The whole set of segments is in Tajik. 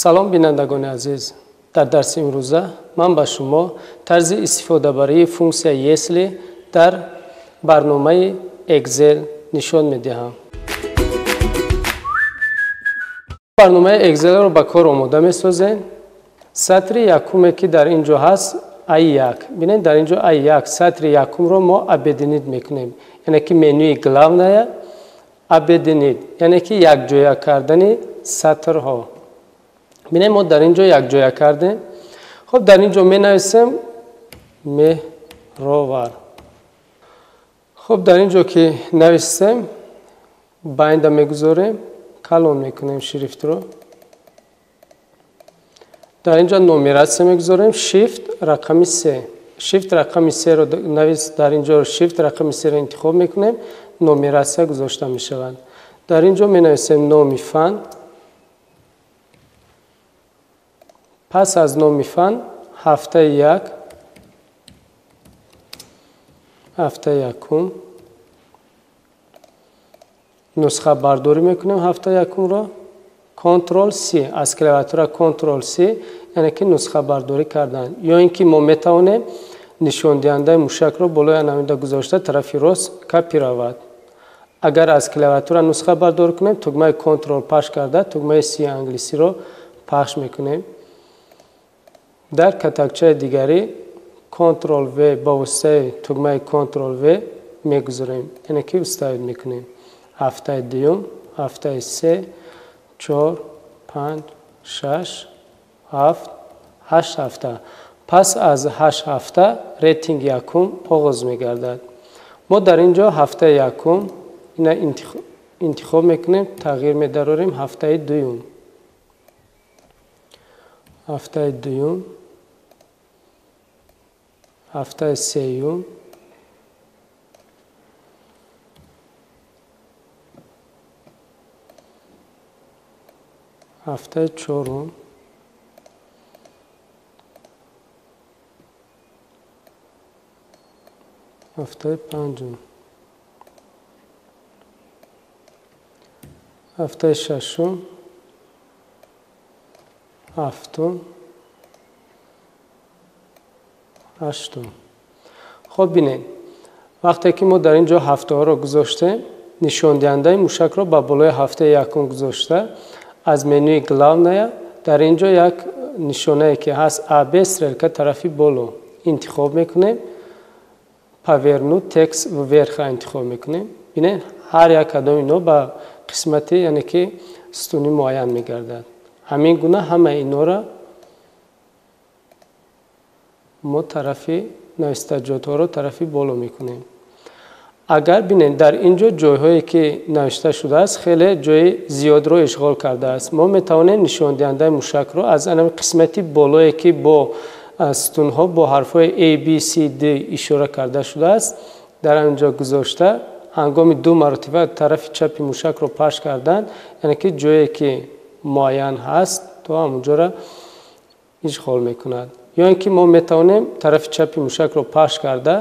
Салом, бинандагони азиз. Дар дарси имрӯза ман ба шумо тарзи истифодабарии функсия если дар барномаи Excel нишон медиҳам. Барномаи Excel-ро ба кор омода месозем. Сатри якуме ки дар ин ҷо ҳаст А1. Бинед, дар ин ҷо А1 сатри якумро мо объединить мекунем. Яъне ки менюи главная объединить, яъне ки якҷоя кардани сатрҳо. Бинед, мо дар ин ҷо якҷоя кардем. Хоб, дар ин ҷо менависем Меҳровар. Хоб, дар ин ҷо ки нависем, байнда мегузорем, калон мекунем шрифтро. Дар ин ҷо нумератсия мегузорем, Shift рақами 3. Shift рақами 3-ро навис, дар ин ҷо Shift рақами 3-ро интихоб мекунем, нумератсия гузошта мешавад. Дар ин ҷо менависем номи фан. Пас аз номи фан ҳафтаи як, ҳафтаи якум нусха бардорӣ мекунем ҳафтаи якумро. Ctrl C, аз клавиатура Ctrl C, яъне ки нусха бардорӣ кардан. Ё ин ки мо метавонем нишондиҳандаи мушакро болои анамида гузошта тарафи рост копировать. Агар аз клавиатура нусха бардорӣ кунем, тугмаи Ctrl пахш карда, тугмаи C англисиро пахш мекунем. Дар катакчаи дигарӣ Ctrl V ба воситаи тугмаи Ctrl V мегузорем, яъне ки вставить мекунем. Ҳафтаи дуюм, ҳафтаи се, чор, панҷ, шаш, ҳафт, ҳашт ҳафта. Пас аз 8 ҳафта рейтинг якум оғоз мегардад. Мо дар ин ҷо ҳафтаи якум ина интихоб мекунем, тағйир медарорем ҳафтаи дуюм. Ҳафтаи дуюм, ҳафтаи сеюм, ҳафтаи чорум, ҳафтаи панҷум, ҳафтаи шашум, ҳафтум, ҳаштум. Хоб, бинед, вақте ки мо дар ин ҷо ҳафтаҳоро гузоштем, нишондиҳандаи мушакро ба болои ҳафтаи якум гузошта, аз менюи главная дар ин ҷо як нишонае ки ҳаст АБ стрелка тарафи боло интихоб мекунем, повернуть текст вверх интихоб мекунем. Бинед, ҳар як кадом ино ба қисмати, яъне ки сутуни муайян мегардад. Ҳамин гуна ҳамаи инора мо тарафи навистаҷотҳоро тарафи боло мекунем. Агар бинед, дар ин ҷо ҷойҳое ки навишта шудааст, хеле ҷои зиёдро ишғол кардааст. Мо метавонем нишондиҳандаи мушакро аз анами қисмати болое ки бо сутунҳо бо ҳарфҳои A, B, C, D ишора карда шудааст, дар ин ҷо гузошта, ҳангоми ду маротиба тарафи чапи мушакро пахш кардан, яъне ки ҷое ки муайян ҳаст, то ҳамонҷоро ишғол мекунад. Ё ин ки мо метавонем тарафи чапи мушакро пахш карда,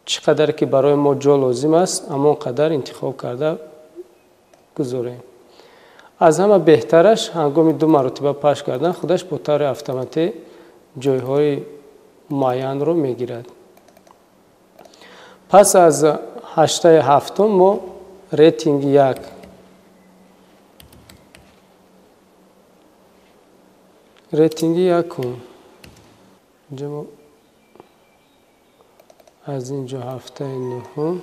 чӣ қадар ки барои мо ҷо лозим аст, ҳамон қадар интихоб карда гузорем. Аз ҳама беҳтараш ҳангоми ду маротиба пахш кардан худаш бо таври автоматӣ ҷойҳои муайянро мегирад. Пас аз ҳаштаи ҳафтум мо рейтинги як, рейтинги якум. Инҷо мо аз ин ҷо ҳафтаи нуҳум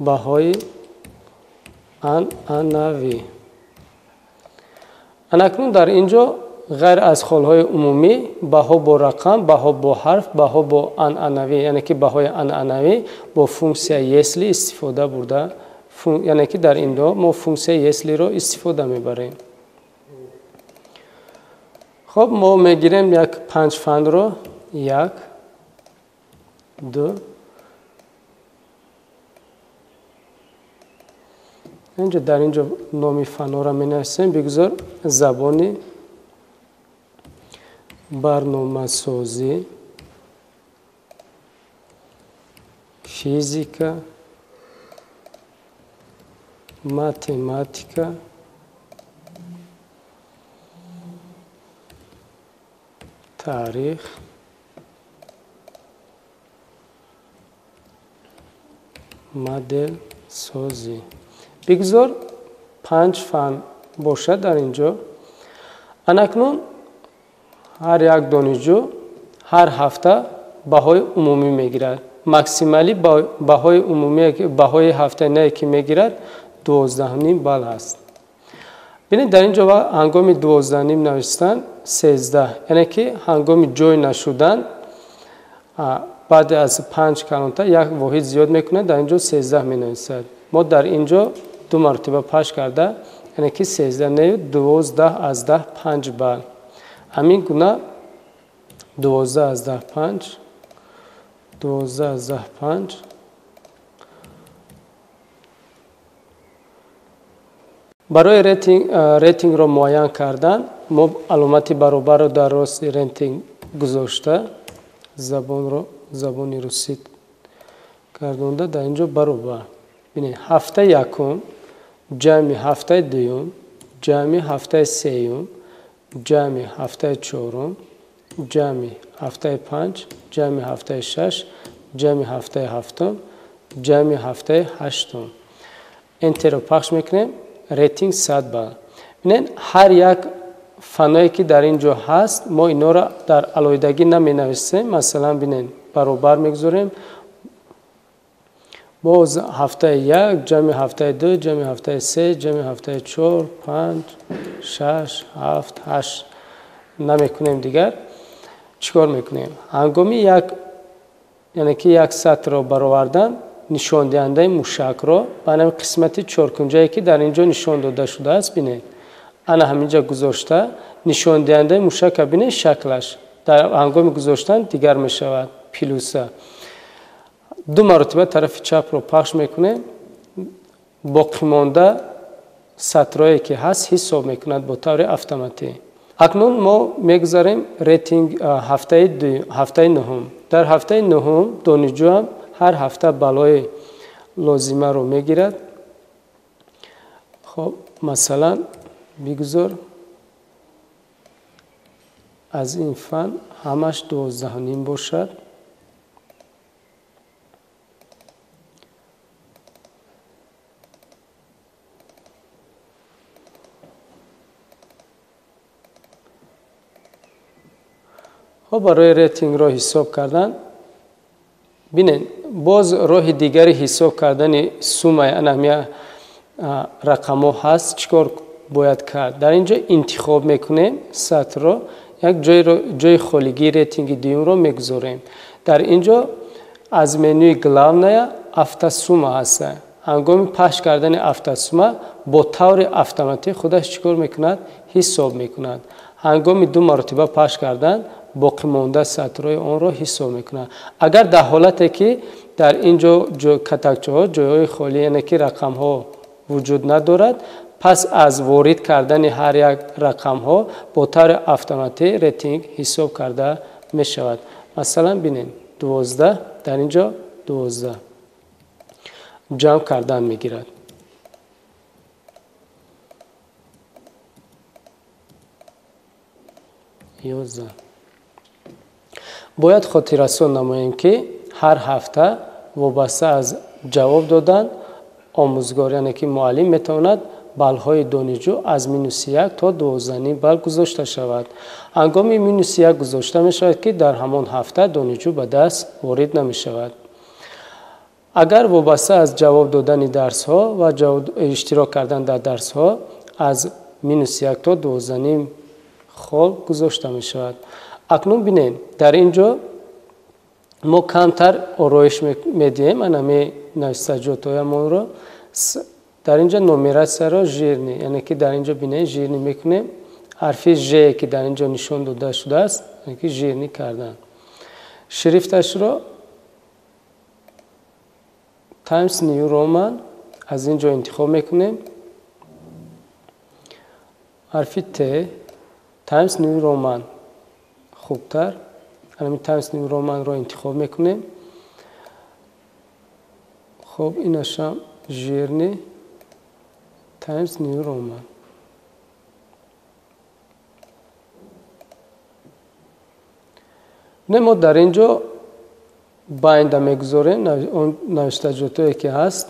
баҳои анъанавӣ. Анакнун дар ин ҷо ғайр аз холҳои умумӣ, баҳо бо рақам, баҳо бо ҳарф, баҳо бо анъанавӣ, яъне ки баҳои анъанавӣ бо функсия если истифода бурда, яъне ки дар ин ҷо мо функсия если-ро истифода мебарем. Хоб, мо мегирем як панҷ фанро, як, ду, инҷо дар ин ҷо номи фанҳоро менависем, бигузор забони барномасозӣ, физика, математика, Таърих, моделсозӣ. Бигзор 5 фан бошад дар ин ҷо. Анакнун ҳар як донишҷӯ ҳар ҳафта баҳои умумӣ мегирад. Максималӣ баҳои умумӣ, баҳои ҳафтанае ки мегирад 12.5 балл аст. Бинед, дар ин ҷо ҳангоми 12.5 навиштан 13, яъне ки ҳангоми ҷой нашудан баъд аз 5 калонта як воҳид зиёд мекунад, дар ин ҷо 13 менависад. Мо дар ин ҷо ду маротиба пахш карда, яъне ки 13 не, 12.5 балл. Ҳамин гуна 12.5, 12.5. Барои рейтингро муайян кардан мо аломати баробарро дар рости рейтинг гузошта, забонро забони русӣ гардонда, дар ин ҷо баробар. Бинед, ҳафтаи якум ҷамъи ҳафтаи дуюм ҷамъи ҳафтаи сеюм ҷамъи ҳафтаи чорум ҷамъи ҳафтаи панҷ ҷамъи ҳафтаи шаш ҷамъи ҳафтаи ҳафтум ҷамъи ҳафтаи ҳаштум. Энтерро пахш мекунем, рейтинг 100 балл. Бинед, ҳар як фаное ки дар ин ҷо ҳаст, мо инҳоро дар алоҳидагӣ наменависем. Масалан, бинед, баробар мегузорем. Боз ҳафтаи як ҷамъи ҳафтаи ду ҷамъи ҳафтаи се ҷамъи ҳафтаи чор, панҷ, шаш, ҳафт, ҳашт намекунем дигар. Чӣ кор мекунем? Ҳангоми як, яъне ки як сатрро баровардан, нишондиҳандаи мушакро ба ҳамин қисмати чоркунҷае ки дар ин ҷо нишон дода шудааст, бинед, ана ҳамин ҷо гузошта, нишондиҳандаи мушака бинед, шаклаш дар ҳангоми гузоштан дигар мешавад, плюса. Ду маротиба тарафи чапро пахш мекунем, боқимонда сатрое ки ҳаст ҳисоб мекунад бо таври автоматӣ. Акнун мо мегузарем рейтинг ҳафтаи нуҳум. Дар ҳафтаи нуҳум донишҷӯам ҳар ҳафта баллҳои лозимаро мегирад. Хоб, масалан, бигузор аз ин фан ҳамаш 12.5 бошад. Хоб, барои рейтингро ҳисоб кардан, бинед, боз роҳи дигари ҳисоб кардани суммаи анамия рақамҳо ҳаст. Чӣ кор бояд кард? Дар ин ҷо интихоб мекунем сатрро, як ҷои холигии рейтинги дуюмро мегузорем. Дар ин ҷо аз менюи главная автосумма ҳаст. Ҳангоми пахш кардани автосумма бо таври автоматӣ худаш чӣ кор мекунад? Ҳисоб мекунад. Ҳангоми ду маротиба пахш кардан боқимонда сатрҳои онро ҳисоб мекунад. Агар дар ҳолате ки дар ин ҷо катакчаҳо ҷойҳои холӣ, яъне ки рақамҳо вуҷуд надорад, пас аз ворид кардани ҳар як рақамҳо бо таври автоматӣ рейтинг ҳисоб карда мешавад. Масалан, бинед, 12, дар ин ҷо 12 ҷамъ кардан мегирад. 11. Бояд хотиррасон намоем, ки ҳар ҳафта вобаста аз ҷавоб додан омӯзгор, яъне ки муаллим метавонад баллҳои донишҷӯ аз -1 то 12.5 балл гузошта шавад. Ҳангоми -1 гузошта мешавад, ки дар ҳамон ҳафта донишҷӯ ба дарс ворид намешавад. Агар вобаста аз ҷавоб додани дарсҳо ва иштирок кардан дар дарсҳо аз -1 то 12.5 хол гузошта мешавад. Акнун бинед, дар ин ҷо мо камтар ороиш медиҳем, анами нависаҷотҳоямонро. Дар ин ҷо нумератсияро жирни, яъне ки дар ин ҷо бинед, жирни мекунем. Ҳарфи Ж ки дар ин ҷо нишон дода шудааст, яъне ки жирни кардан. Шрифташро Times New Roman аз ин ҷо интихоб мекунем. Ҳарфи Т, Times New Roman хубтар. Ҳамин Times New Roman-ро интихоб мекунем. Хоб, инашам жирни Times New Roman. Не, мо дар ин ҷо байнда мегузорем, он навиштаҷотое ки ҳаст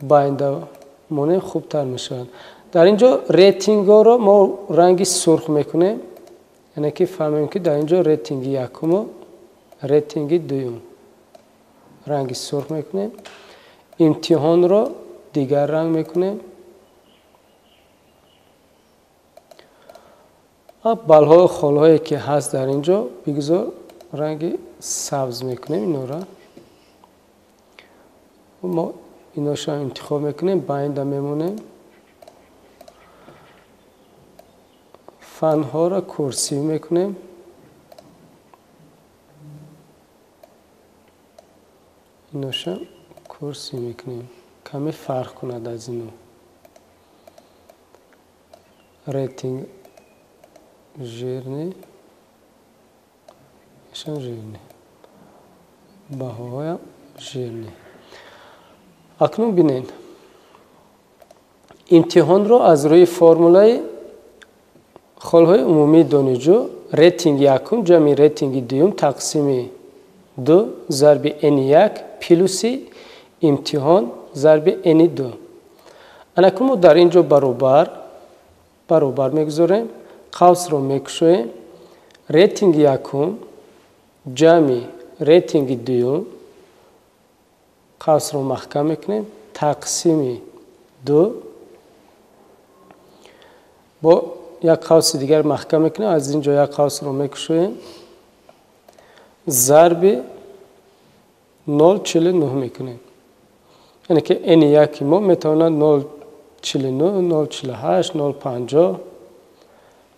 байнда монем, хубтар мешавад. Дар ин ҷо рейтингҳоро мо ранги сурх мекунем, яъне ки фаҳмем, ки дар ин ҷо рейтинги якуму рейтинги дуюм ранги сурх мекунем. Имтиҳонро дигар ранг мекунем. Балҳою холҳое ки ҳаст дар ин ҷо бигузор ранги сабз мекунем. Инора мо иношам интихоб мекунем, байнда мемонем. Фанҳоро курсив мекунем. Иношам курсив мекунем, каме фарқ кунад аз ино. Рейтинг жирный, ишам жирный, баҳоҳоям жирный. Акнун бинед, имтиҳонро аз рӯи формулаи холҳои умумии донишҷӯ рейтинги якум ҷамъи рейтинги дуюм тақсими ду зарби n як плюси имтиҳон зарби n ду. Анакун мо дар ин ҷо баробар мегузорем, қавсро мекушоем, рейтинги якум ҷамъи рейтинги дуюм, қавсро маҳкам мекунем, тақсими ду, бо як қавси дигар маҳкам мекунем, аз ин ҷо як қавсро мекушоем, зарби 0,49 мекунем. Яъне ки n яки мо метавонад 0,49, 0,48, 0,50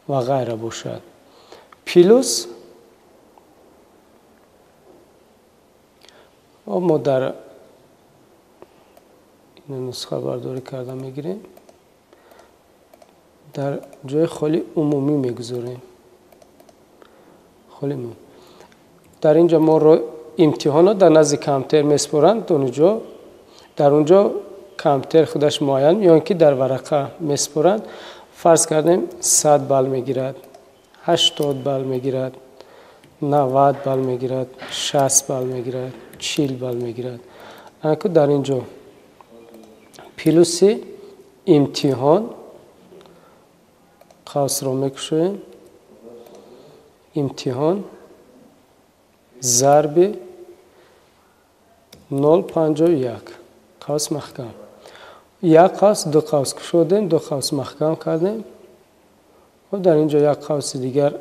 ва ғайра бошад. Плюс мо дар ин нусха бардорӣ карда мегирем, дар ҷои холи умумӣ мегузорем. Холи умумӣ. Дар ин ҷо мо имтиҳонро дар назди компютер меспоранд донишҷӯ, дар он ҷо компютер худаш муайян ё ин ки дар варақа меспоранд. Фарз кардем 100 балл мегирад, 80 балл мегирад, 90 балл мегирад, 60 балл мегирад, 40 балл мегирад. Анаку дар ин ҷо плюси имтиҳон, қавсро мекушоем, имтиҳон зарби 0,51, қавс маҳкам. Як қавс, ду қавс кушодем, ду қавс маҳкам кардем. Хоб, дар ин ҷо як қавси дигар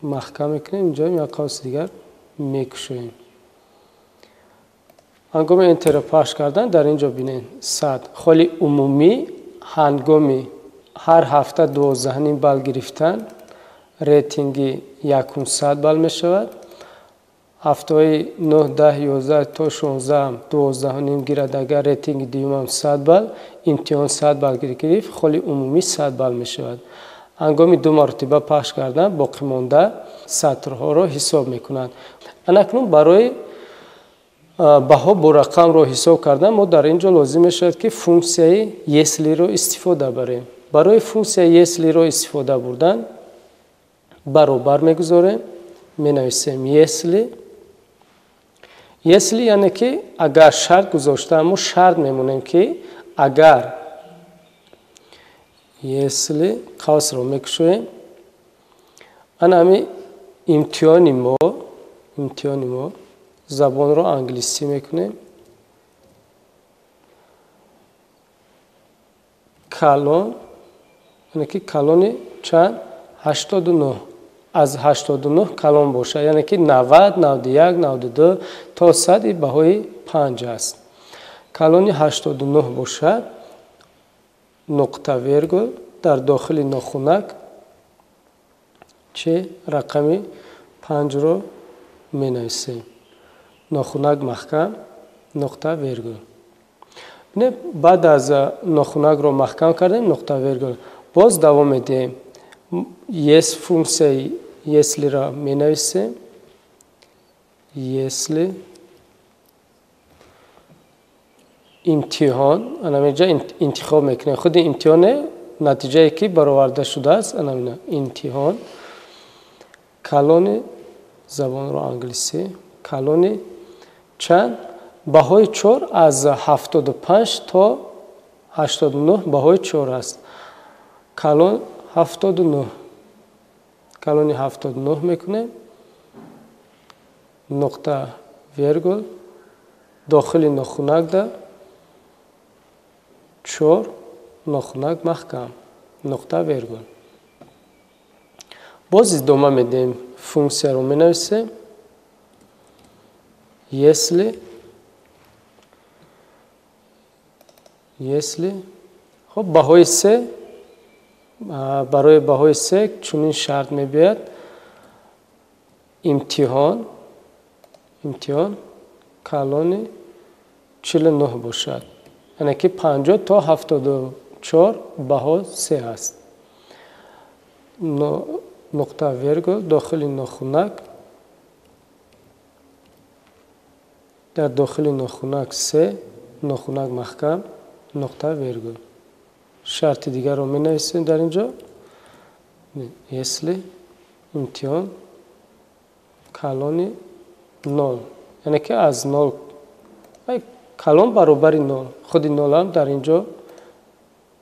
маҳкам мекунем, инҷо як қавси дигар мекушоем. Ҳангоми энтерро пахш кардан дар ин ҷо бинед 100 холи умумӣ ҳангоми ҳар ҳафта 12,5 балл гирифтан рейтинги якум 100 балл мешавад. Ҳафтаҳои 9, 10, 11 то 16 12,5 гирад, агар рейтинги дуюмам 100 балл, имтиҳон 100 балл гирифт, холи умумӣ 100 балл мешавад. Ҳангоми ду маротиба пахш кардан боқимонда сатрҳоро ҳисоб мекунанд. Анакнун барои баҳо бо рақамро ҳисоб кардан мо дар ин ҷо лозим мешавад, ки функсияи если-ро истифода барем. Барои функсияи если-ро истифода бурдан баробар мегузорем, менависем если. Если яъне ки агар шарт гузошта, мо шарт мемонем, ки агар если қавсро мекушоем, ана ҳами имтиҳони мо забонро англисӣ мекунем, калон, яъне ки калони чанд? 89, аз 89 калон бошад, яъне ки 90, 91, 92 то 100 баҳои 5 аст. Калони 89 бошад, нуқта вергул, дар дохили нохунак че рақами 5-ро менависем, нохунак маҳкам, нуқта вергул. Баъд аз нохунакро маҳкам кардем, нуқта вергул, боз давом медиҳем, ес функсияи если-ро менависем. Если имтиҳон, анаминҷа интихоб мекунем худи имтиҳоне, натиҷае ки бароварда шудааст, анамина имтиҳон калони Забонро англисӣ. Калони чанд? Баҳои 4 аз 75 то 89 баҳои 4 аст. Калон 79. Калони 79 мекунем. Нуқта вергул. Дохили нохунакда 4 нохунак маҳкам. Нуқта вергул. Боз идома медиҳем. Функсияро менависем. Если хоб баҳои се, барои баҳои се чунин шарт мебиёяд. Имтиҳон калони 49 бошад. Яъне ки 50 то 74 баҳо се аст. Нуқта вергул дохили нохунак, дар дохили нохунак се, нохунак маҳкам, нуқта вергул. Шарти дигарро менависем дар инҷо. Если имтиҳон калони 0, яъне ки аз 0 калон баробари 0, худи 0 ҳам дар инҷо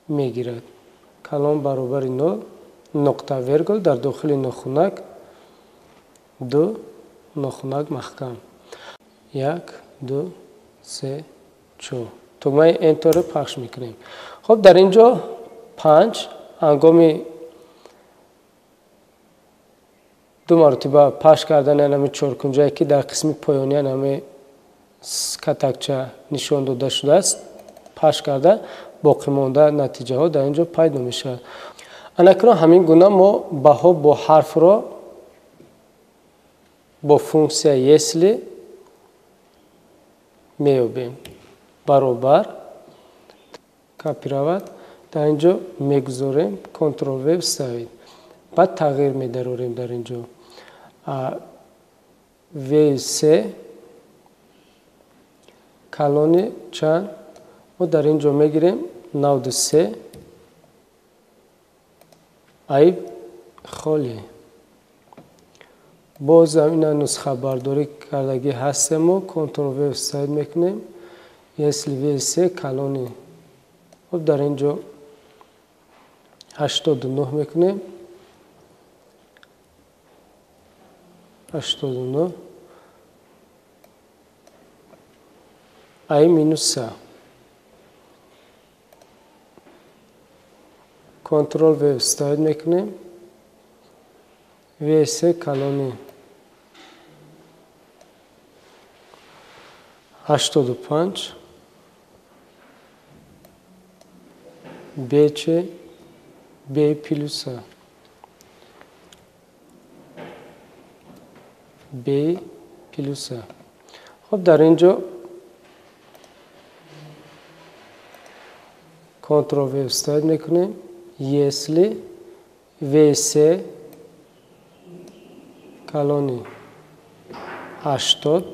мегирад. Калон баробари 0, нуқта вергул дар дохили нохунак 2, нохунак маҳкам. 1, 2, 3, 4. Тугмаи Enter-ро пахш мекунем. Хоб дар инҷо 5 ҳангоми ду маротиба пахш кардани ҳамин чоркунҷае ки дар қисми поёнии ҳамин катакча нишон дода шудааст, пахш карда боқимонда натиҷаҳо дар инҷо пайдо мешавад. Анакунун ҳамин гуна мо баҳо бо ҳарфро бо функсия если меёбем. Баробар копировать дар инҷо мегузорем, Ctrl V вставить. Баъд тағйир медарорем дар инҷо. V3 калони чанд? Мо дар инҷо мегирем 93 айб холӣ. Боз ҳам ина нусхабардорӣ кардагӣ ҳастем мо, Ctrl V вставить мекунем. Если V3 калони, хоб дар инҷо 89 мекунем. 89 ай минус А. Ctrl V вставить мекунем. V3 калони 85 Б Б плюс А. Б плюс А. Хоб дар инҷо Ctrl V вставить мекунем. Если V3 калони 80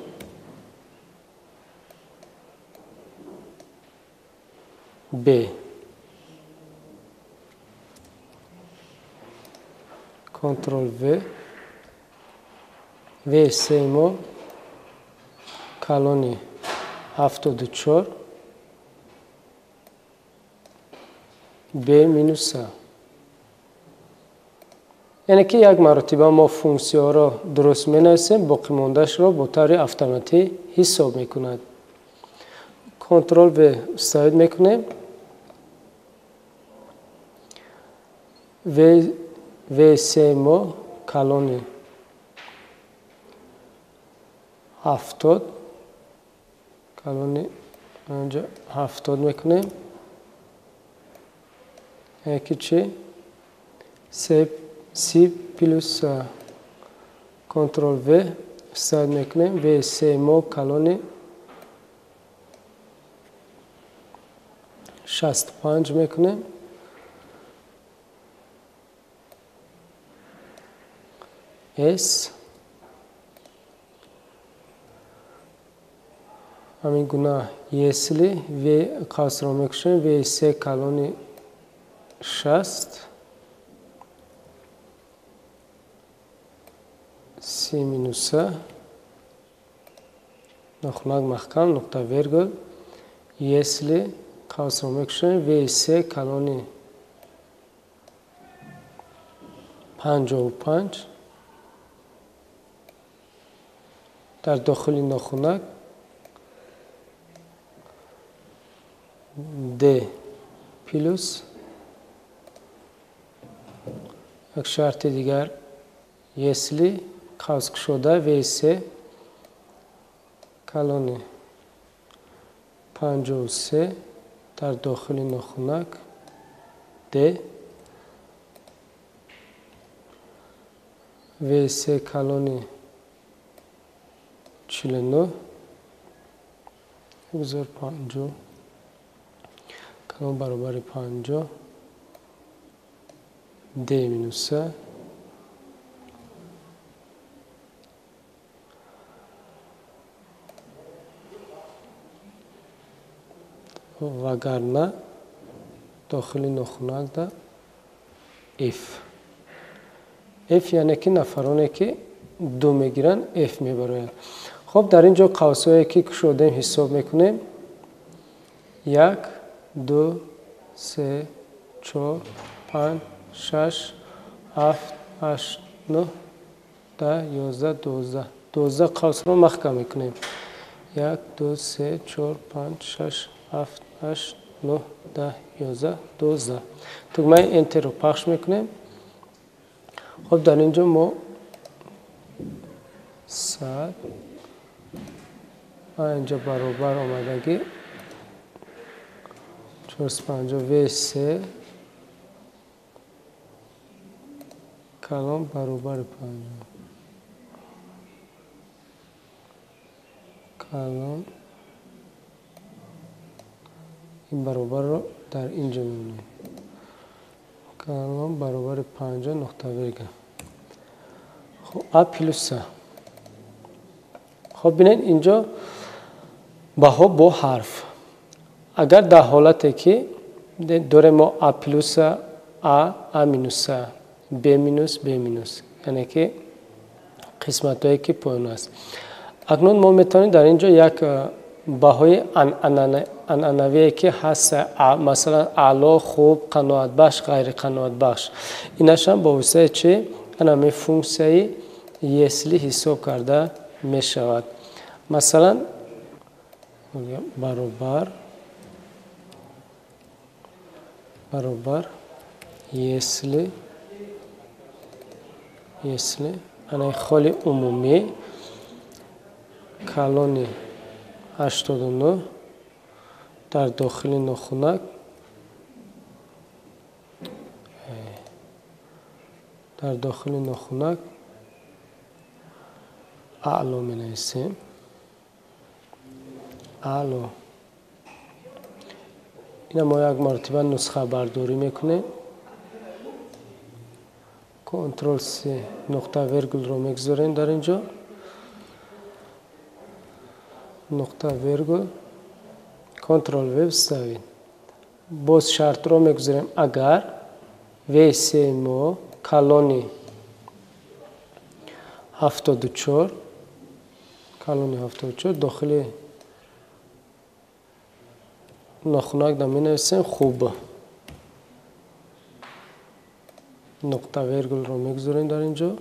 Б. Ctrl V. V3 мо калони 74 Б минус А. Яъне ки як маротиба мо функсияҳоро дуруст менависем, боқимондаашро бо таври автоматӣ ҳисоб мекунад. Ctrl V вставить мекунем. V3 мо калони 70, калони инҷо 70 мекунем. Яке чи? C плюс А. Ctrl V вставить мекунем. V3 мо калони 65 мекунем. S ҳамин гуна если V қавсро мекушем, V3 калони 60 С минус А, нохунак маҳкам, нуқта вергул, если қавсро мекушоем, В3 калони 55 дар дохили нохунак D плюс як шарти дигар, если қавс кушода В3 калони 53 дар дохили нохунак D, В3 калони 49, бигзор 50 калон баробари 50, D минус А, вагарна дохили нохунакда F. F яъне ки нафароне ки 2 мегиранд, F мебароянд. Хоб, дар ин ҷо қавсҳое ки кушодем ҳисоб мекунем. 1, 2, 3, 4, 5, 6, 7, 8, 9, 10, 11, 12. 12 қавсро маҳкам мекунем. 1, 2, 3, 4, 5, 6, 7, 8, 9, 10, 11, 12. Тугмаи Enter-ро пахш мекунем. Хоб, дар ин ҷо мо 100 ва инҷо баробар омадагӣ 450 В3 калон баробари 50 калон, ин баробарро дар ин ҷо мемонем, калон баробари 50 нуқта вергул. Хоб, А плюс А. Хоб, бинед, инҷо баҳо бо ҳарф. Агар дар ҳолате ки дорем мо А плюс А, А минус А, Б минус, Б минус, яъне ки қисматҳое ки поён аст. Акнун мо метавонем дар ин ҷо як баҳои анъанавие ки ҳаст, масалан аъло, хуб, қаноатбахш, ғайриқаноатбахш, инашам бо воситаи чи анами функсияи если ҳисоб карда мешавад. Масалан баробар если анаи холи умумӣ калони 89 дар дохили нохунак аъло менависем, аъло. Ина мо як маротиба нусхабардорӣ мекунем. Контрол С нуқта вергулро мегузорем дар ин ҷо, нуқта вергул, контрол В вставид. Боз шартро мегузорем, агар В3 мо калони 74, калони 74 дохили нохунак да менависем хуб, нуқта вергулро мегузорем дар ин ҷо,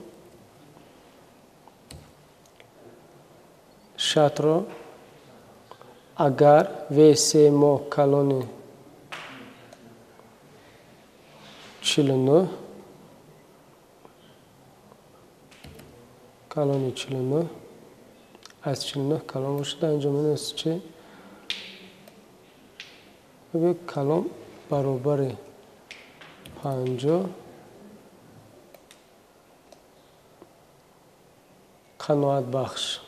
шартро агар В3 мо калони 49, калони 49 аз 49 калон бошад, дар ин ҷо менависем чи калон баробари 50 қаноатбахш.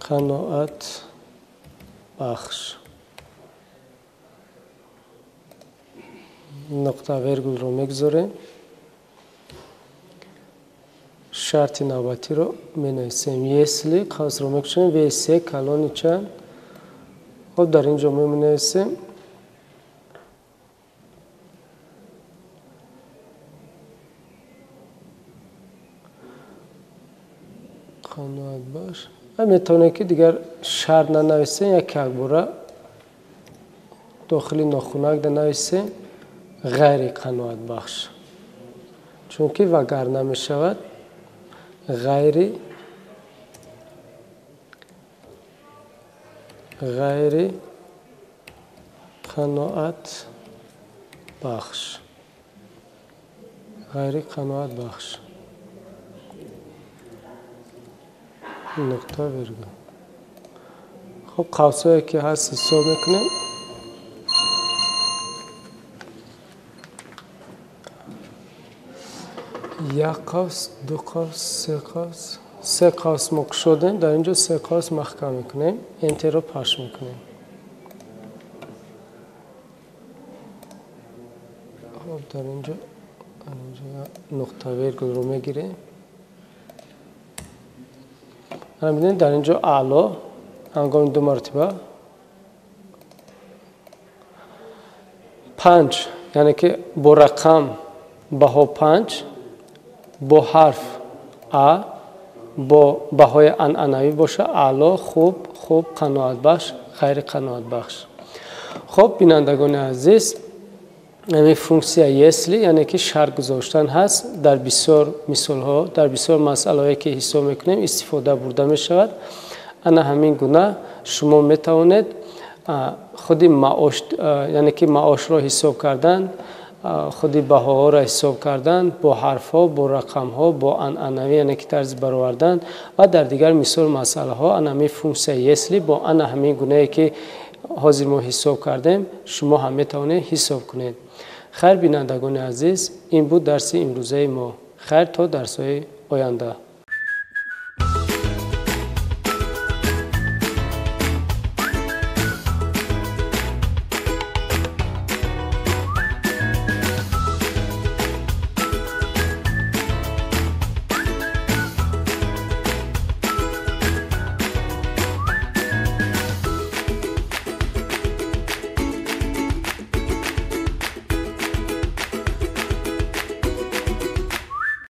Қаноатбахш. Нуқта вергулро мегузорем. Шарти навбатиро менависем. Если қавсро мекушем, В3 калони чанд? Хоб, дар ин ҷо менависем Қаноатбахш. Метавонем ки дигар шарт нанависем, як якбора дохили нохунак нависем ғайри қаноатбахш, чунки вагар намешавад ғайри қаноатбахш, ғайри қаноатбахш нуқта вергул. Хуб, қавсҳое ки ҳаст ҳисоб мекунем. Як қавс, ду қавс, се қавс, се қавс мо кушодем, дар инҷо се қавс маҳкам мекунем, энтерро пахш мекунем. Хуб, дар инҷо нуқта вергулро мегирем. Бинед, дар инҷо аъло ҳангоми ду мартиба 5, яъне ки бо рақам баҳо 5, бо ҳарф А, бо баҳои анъанавӣ боша аъло, хуб, хуб, қаноатбахш, ғайри қаноатбахш. Хуб, бинандагони азиз, ҳамин функсия если, яъне ки шарт гузоштан ҳаст, дар бисёр мисолҳо, дар бисёр масъалаҳое ки ҳисоб мекунем истифода бурда мешавад. Ана ҳамин гуна шумо метавонед худи маош, яъне ки маошро ҳисоб кардан, худи баҳоҳоро ҳисоб кардан бо ҳарфҳо, бо рақамҳо, бо анъанавӣ, яъне ки тарзи баровардан ва дар дигар мисол масъалаҳо ана ҳамин функсия если бо ана ҳамин гунае ки ҳозир мо ҳисоб кардем, шумо ҳам метавонед ҳисоб кунед. Хайр, бинандагони азиз, ин буд дарси имрӯзаи мо. Хайр то дарсҳои оянда.